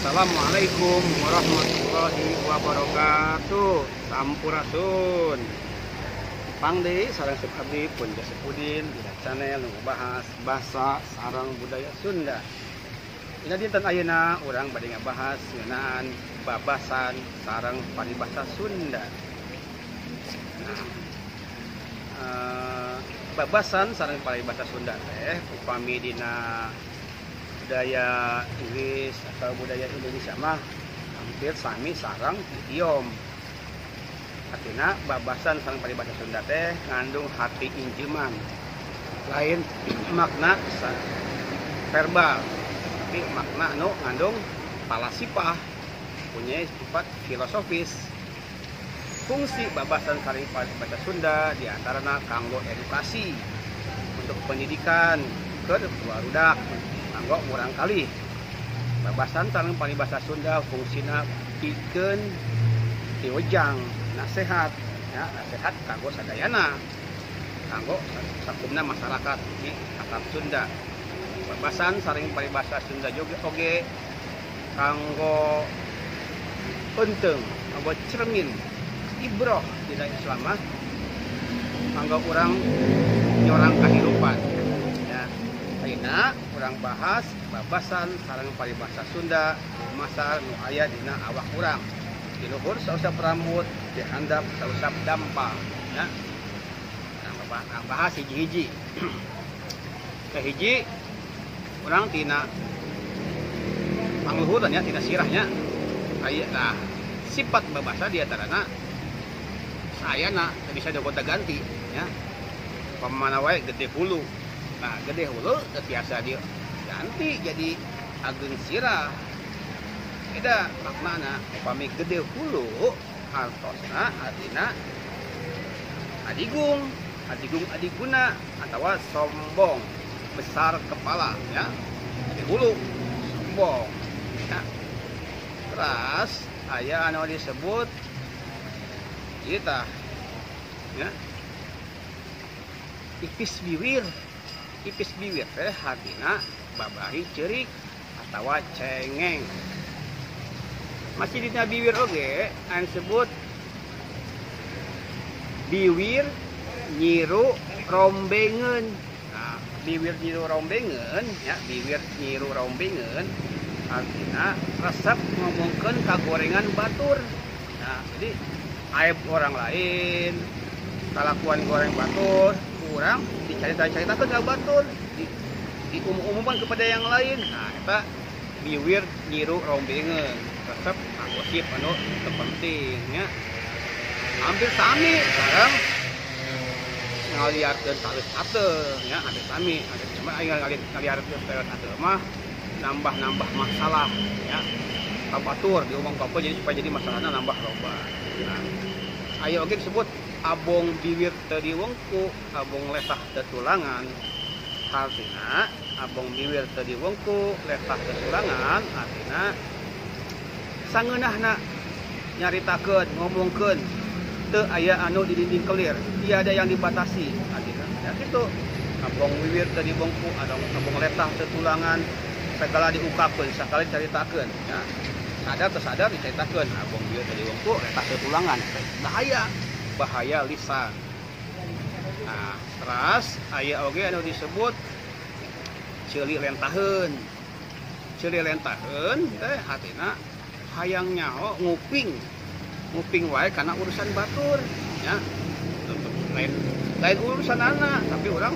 Assalamualaikum warahmatullahi wabarakatuh. Sampurasun. Pangde sareng Sep Abdi pun Jasep Udin dina channel nu ngabahas basa sareng budaya Sunda. Dina dinten ayeuna urang bade ngabahas ngeunaan babasan sareng paribasa Sunda. Nah, babasan sareng paribasa Sunda teh upami dina budaya Inggris atau budaya Indonesia mah hampir sami sareng idiom. Artinya babasan sareng paribasa Sunda teh ngandung hati injeman, lain makna verbal, tapi makna nu ngandung palasipah, punya sifat filosofis. Fungsi babasan sareng paribasa Sunda diantarana kanggo edukasi, untuk pendidikan ke barudak, kanggo murangkalih. Babasan sareng paribasa Sunda fungsina pikeun piwejang, nasehat, ya, nasehat kanggo sadayana, kanggo sakumna masyarakat di atap Sunda. Babasan sareng paribasa Sunda juga oge kanggo penting, kanggo cermin ibroh dina Islam mah, kanggo urang nyorang kahirupan. Ya, ayeuna urang bahas babasan sareng paribasa Sunda dumasar nu aya dina awak urang. Di luhur sausap rambut, di handap sausap dampa. Ya. Nah, bahas hiji-hiji. Kahiji urang tina pangluhuran ya, tina sirahnya. Aya nah, sifat babasa diantarana sayana bisa digonta-ganti ya. Pamana wae gede hulu. Nah, gede hulu teu biasa diganti jadi ageung sirah. Tidak maknana upami gede hulu hartosna artina adigung, adigung adiguna atawa sombong, besar kepala ya. Gede hulu sombong ya. Terus aya anu disebut kita ya, ipis biwir. Ipis biwir teh hartina babahi ceurik atawa cengeng. Masih dina biwir oge anu disebut biwir nyiru rombengeun. Nah, biwir nyiru rombengeun ya, biwir nyiru rombengeun artina resep ngomongkeun kagorengan batur. Nah, jadi aib orang lain, kalakuan goreng batur, kurang dicerita-ceritakan ke batur, diumum-umumkan kepada yang lain. Nah, eta biwir nyiru rombengeun, resep gosip anu teu penting ya. Hampir sami sareng ngaliarkeun taleus ateung ya, hampir sami. Cuma aing ngaliarkeun taleus ateung mah nambah-nambah masalah ya. Batur diomong ka jadi supaya jadi masalahna nambah loba. Nah, aya oge disebut abong biwir teu diwengku, abong letah teu tulangan. Artina abong biwir teu diwengku, letah teu tulangan, artina sangeunahna nyaritakeun, ngomongkeun teu aya anu di dinding kelir, tiada yang dibatasi. Artina ya kitu. Abong biwir teu diwengku, abong letah teu tulangan, segala diungkapkeun, sakali caritakeun ya. Sadar tersadar diceritakeun, abong biwir teu diwengku, letah teu tulangan. Bahaya, bahaya lisan. Nah, terus aya oge anu disebut ceuli lentaheun. Ceuli lentaheun teh artina hayang nyaho nguping, nguping wae karena urusan batur ya. Lain urusan anak, tapi orang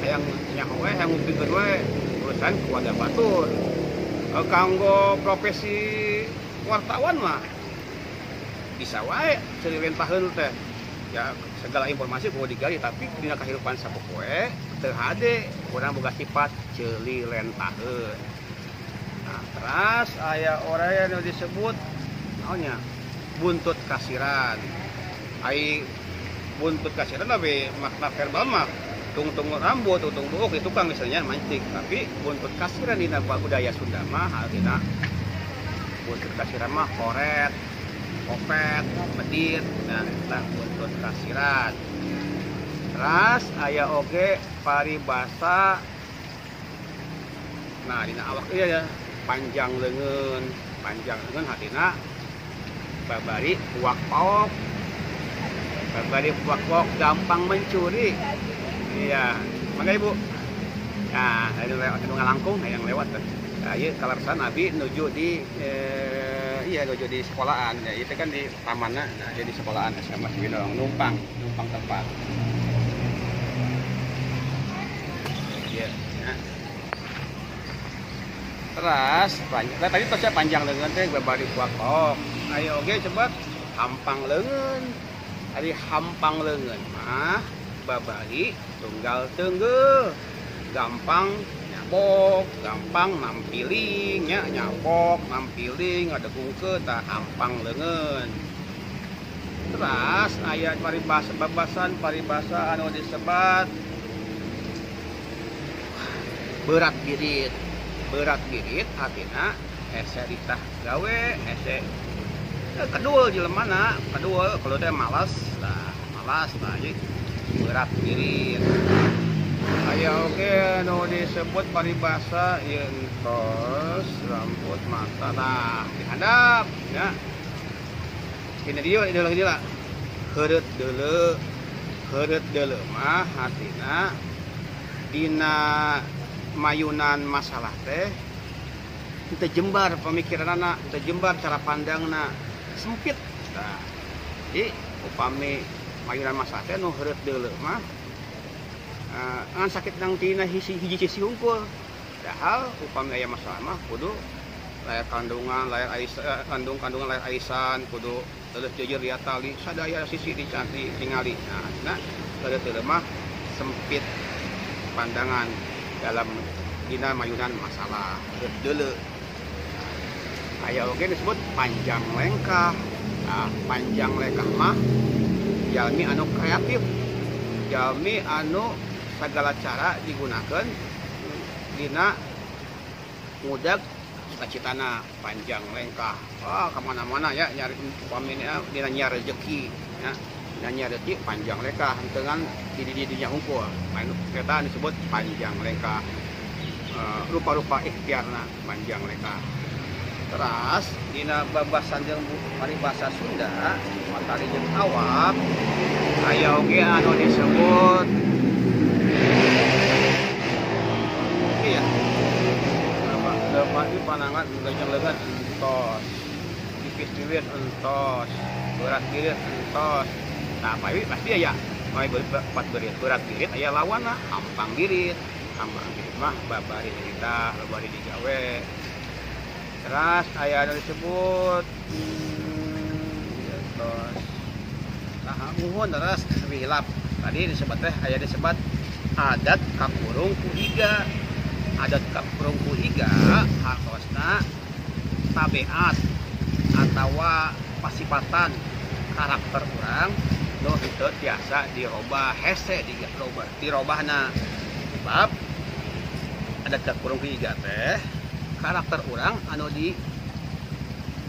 hayang nyaho wae, hayang ngupingkeun wae urusan keluarga batur. Kanggo profesi wartawan mah bisa wae ceuli lentaheun teh ya, segala informasi kudu digali, tapi dina kahirupan sapopoe teu hade urang boga sifat ceuli lentaheun. Nah, terus aya orang yang disebut naonnya buntut kasiran. Ai buntut kasiran tapi makna verbal mah tungtung rambut, tungtung buuk itu tukang misalnya mancing, tapi buntut kasiran dina budaya Sunda mah artina buntut kasiran mah koret, kopet, medit. Nah, eta buntut kasiran. Terus aya oge paribasa. Nah, dina awak ieu ya, panjang leungeun, Panjang leungeun hatina babari puak paok. Babari puak paok gampang mencuri. Iya, mangga Ibu. Nah, anu ngalangkung yang lewat tuh. Nah, ieu kalersan abi nuju di iya nuju di sekolahan. Ya, itu kan di tamanna. Nah, dia di sekolahan SMA Cibinong numpang, numpang tempat. Iya, ya. Teras panjang. Nah, tadi tosnya panjang leungeun teh babari puak paok. Ayo oge cepet hampang leungeun. Ari hampang leungeun mah babari tunggal teunggeuh. Gampang nyabok, gampang nampiling nya, nyabok, nampiling ngadegungkeun tah hampang leungeun. Teras aya paribasa babasan paribasa anu disebat berat birit. Berat birit artina hese ditah gawe, hese kedul jelemana, kedul kalau teh malas, nah malas nah jadi berat birit. Aya oge anu disebut paribasa ieu entos rambut mata tah dihandap ya. Ini dia ideologi lah. Heureut deuleu, heureut deuleu mah hartina dina mayunan masalah teh teu jembar pemikiranna, teu jembar cara pandangna, sempit. Tah. Jadi upami mayunan masalah teh nu heureut deuleu mah ngan sakit nang tina hiji sisi hungkul. Padahal upami aya masalah mah kudu layar kandungan, layar aisan, kandung-kandungan layar aisan, kudu leuleus jeujeur liat tali, sadaya sisi dicanti tingali. Nah, heureut deuleu mah sempit pandangan dalam dina mayunan masalah heureut deuleu. Aya oge disebut panjang lengkah. Nah, panjang lengkah mah jalmi anu kreatif, jalmi anu segala cara digunakan dina ngudag cita-citana panjang lengkah. Wah, kemana-mana ya nyari umpamina dina nyari rezeki ya. Dina nyari rezeki panjang lengkah dengan di dinya hungkul. Main eta disebut panjang lengkah. Rupa-rupa ikhtiarna panjang lengkah. Teras dina babasan jeung paribasa Sunda matali jeung awak aya oge anu disebut iya lemak di panangan gajang leungeun entos, tipis bibir entos, berat birit entos. Nah, pasti aya empat berit, berat birit aya lawanna hampang birit. Hampang birit mah babari ditah, babari digawe. Teras aya anu disebut entos. Nah, muhun teras hilap. Tadi disebut teh aya disebut adat kakurung ku iga. Adat kakurung ku iga hartosna tabiat atawa pasipatan karakter urang nu henteu tiasa dirobah, hese dirobah, dirobahna. Sebab adat kakurung ku iga teh karakter urang anu di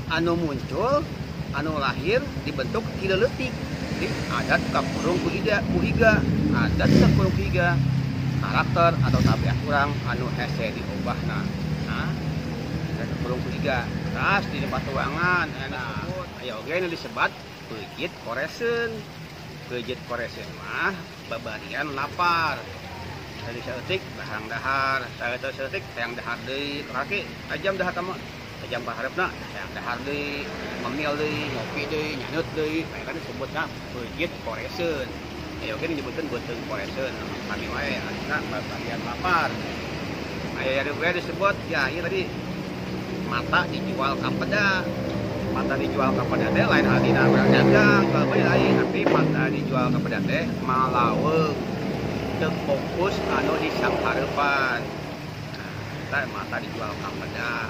anu muncul, anu lahir dibentuk ti leutik. Jadi adat kakurung ku iga, adat kakurung ku iga karakter atau tabiat urang anu hese diubahna. Nah, adat kakurung ku iga. Teras di patuangan enak. Aya oge nu disebat peujeut koreseun. Peujeut koreseun mah babarian lapar. Tadi saeutik hayang dahar, saeutik hayang dahar deui, kaki tajam dahar tama. Tajam paharepna hayang dahar deui, ngemil deui, ngopi deui, nyanut deui. Nah, kan disebutna peujeut koreseun. Aya oge disebutkeun beuteung koreseun, kami wae artina babarian lapar. Aya oge disebut ya ieu tadi mata dijual ka peda. Mata dijual ka peda teh lain artina urang dagang, kalau lain, tapi mata dijual ka peda teh malaweung. Teu fokus anu disanghareupan. Nah, mata dijual ka peda.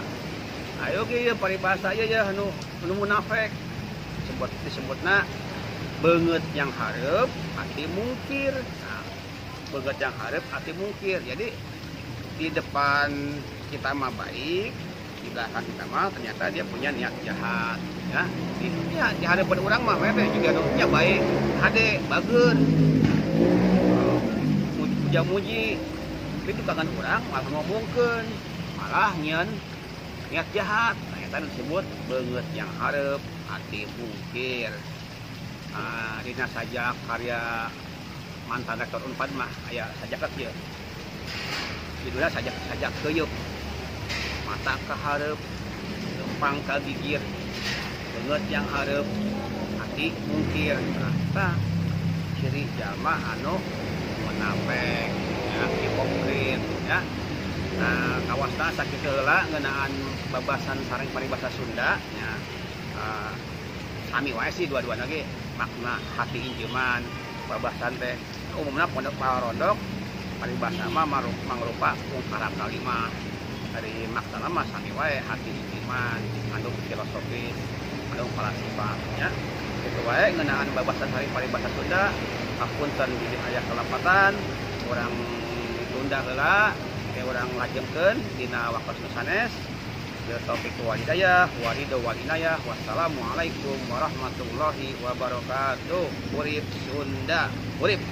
Ayo ge ieu paribasa ieu ya anu munafik. Disebutna beungeut yang hareup hati mungkir. Nah, beungeut yang hareup hati mungkir. Jadi di depan kita mah baik, di belakang kita mah ternyata dia punya niat jahat ya. Di hadapan orang mah teh juga nya baik, hade bager. Muja-muji. Tapi di belakang orang malah ngomongkeun, malah nyeun niat jahat. Nah, Eta disebut beungeut yang hareup hati mungkir. Dina sajak karya mantan rektor Unpad mah aya sajak kieu. Judulna sajak sajak keuyeup. Mata ka hareup, lempang ka gigir, beungeut yang hareup, hati mungkir. Nah, eta ciri jalma anu munafik ya, hipokrit ya. Nah, kawasna sakitu heula ngeunaan babasan sareng paribasa Sunda nya. Sami wae sih dua-duana ge makna hati injeuman babasan teh umumna pondok parondok paribasa mah mangrupa ungkara kalimah dari makna mah sami wae hati injeuman anu filosofis anu falsafah nya. Kitu wae ngeunaan babasan sareng paribasa Sunda. Hapunten bilih aya kalepatan, urang tunda heula, ke urang lajengkeun dina waktos nu sanes. Taufiq wal hidayah, waridho wal inayah. Wassalamualaikum warahmatullahi wabarakatuh. Urip Sunda, urip.